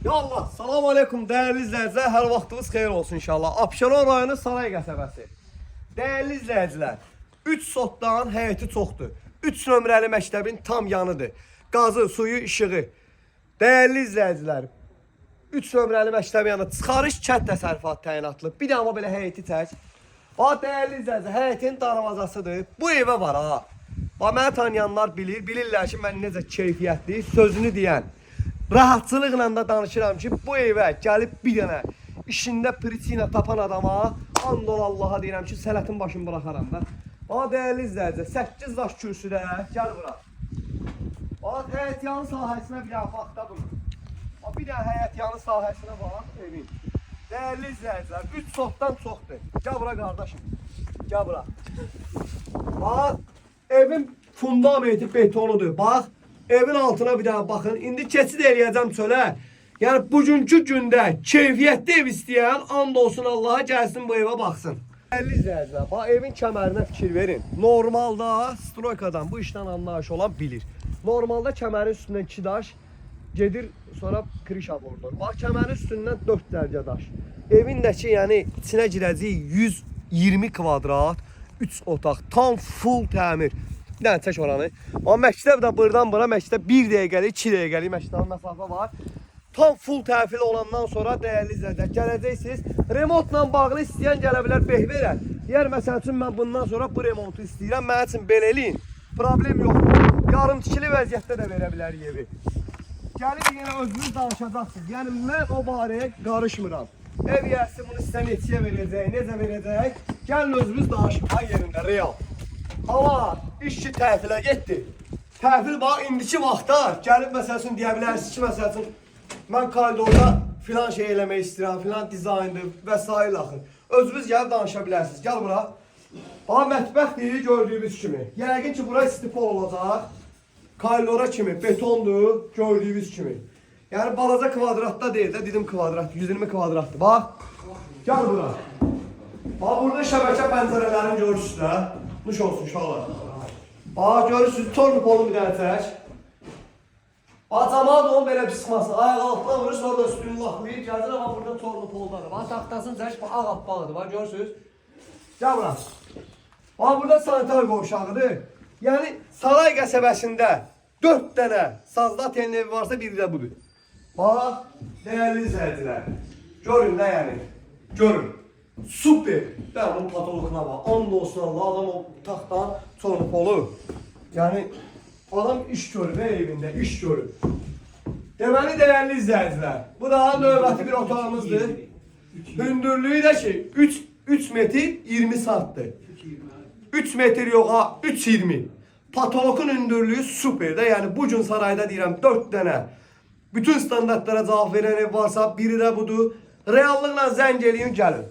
Ya Allah, salam aleykum dəyərli izləyicilər, hər vaxtınız xeyir olsun inşallah. Abşeron rayonu Saray qəsəbəsi. Dəyərli izləyicilər, 3 sotdan həyəti çoxdur. 3 nömrəli məktəbin tam yanıdır. Qazı, suyu, işığı. Dəyərli izləyicilər, 3 nömrəli məktəbin yanı çıxarış kənd təsərrüfatı təyinatlı. Bir də amma belə həyəti tək. Bax dəyərli izləyicilər, həyətin darvazasıdır. Bu evə var ha. Bax məni tanıyanlar bilir, bilirlər ki, mən necə keyfiyyətli sözünü deyən. Rahatçılıqla da danışıram ki, bu evə gəlib bir dənə işində priçina tapan adama and ol Allaha deyirəm ki, sələtin başını buraxaram da. Bax dəyərli izləyicilər, 8 daş kürsüdə gəl bura. Bax həyət yanı sahəsinə bir dənə bax da bunun. Bax bir dənə həyət yanı sahəsinə bax evin. Dəyərli izləyicilər, 3 sotdan çoxdur. Gəl bura qardaşım. Gəl bura. Bax, evin fundamenti betonudur. Bax, evin altına bir dənə baxın. İndi keçid eləyəcəm çölə. Yəni bugünkü gündə keyfiyyətli ev istəyən and olsun Allaha gəlsin bu evə baxsın. Dəyərli izləyicilər, bax evin kəmərinə fikir verin. Normalda stroykadan bu işdən anlayış olan bilir. Normalda kəmərin üstündən 2 daş gedir, sonra krişa vurulur. Bax kəmərin üstündən 4 dərcə daş. Evin də ki, yəni içinə girəcək 120 kvadrat, 3 otaq, tam full təmir. Bir dənə çək oranı. Amma məktəb də buradan bura məktəb 1 dəqiqəlik, 2 dəqiqəlik məktəbin məsafə var. Tam full təhvil olandan sonra dəyərli izləyicilər gələcəksiniz. Remontla bağlı istəyən gələ bilər beh verər. Deyər məsəl üçün mən bundan sonra bu remontu istəyirəm. Mənim üçün belə eləyin. Problem yoxdur. Yarım tikili vəziyyətdə də verə bilərik evi. Gəlib yenə özünüz danışacaqsınız. Yəni mən o barəyə qarışmıram. Ev yiyəsi bunu sizə neçəyə verəcək, necə verəcək? Gəlin özünüz danışın. Ay yerində real. Amma işçi təhvilə getdi. Təhvil bax indiki vaxtda gəlib məsəl üçün deyə bilərsiniz ki, məsəl üçün mən koridorda filan şey eləmək istəyirəm, filan dizayndır və sair axır. Özünüz gəlib danışa bilərsiniz. Gəl bura. Bax mətbəxdir gördüyünüz kimi. Yəqin ki, bura istipol olacaq. Koridora kimi betondur gördüyünüz kimi. Yəni balaca kvadratda deyil də, dedim kvadrat, 120 kvadratdır. Bax. Gəl bura. Bax burada şəbəkə pəncərələrini görürsünüz də. Nuş olsun uşaqlar. Bax görürsünüz, torlu polu bir dənə çək. Bax camaat onun belə pis çıxmasın. Ayaq altına vurur, sonra da üstünü laxlayır. Gəlir amma burada torlu poldadır. Bax taxtasını çək, bax ağappaqdır. Bax görürsünüz. Gəl bura. Bax burada sanitar qovşağıdır. Yəni Saray qəsəbəsində 4 dənə sazda evi varsa biri də budur. Bax, dəyərli izləyicilər. Görün də yəni. Görün. Super. Ben bunun patologuna bax. And olsun Allah adam o taxtan çorlu polu. Yəni adam iş görür evində, iş görür. Deməli dəyərli izləyicilər, bu da növbəti bir otağımızdır. Hündürlüyü də ki 3 metr 20 santdır. 3 metr yox ha, 3.20. Patologun hündürlüyü super də. Yəni bu gün sarayda deyirəm 4 dənə bütün standartlara cavab verən ev varsa biri də budur. Reallıqla zəng eləyin gəlin.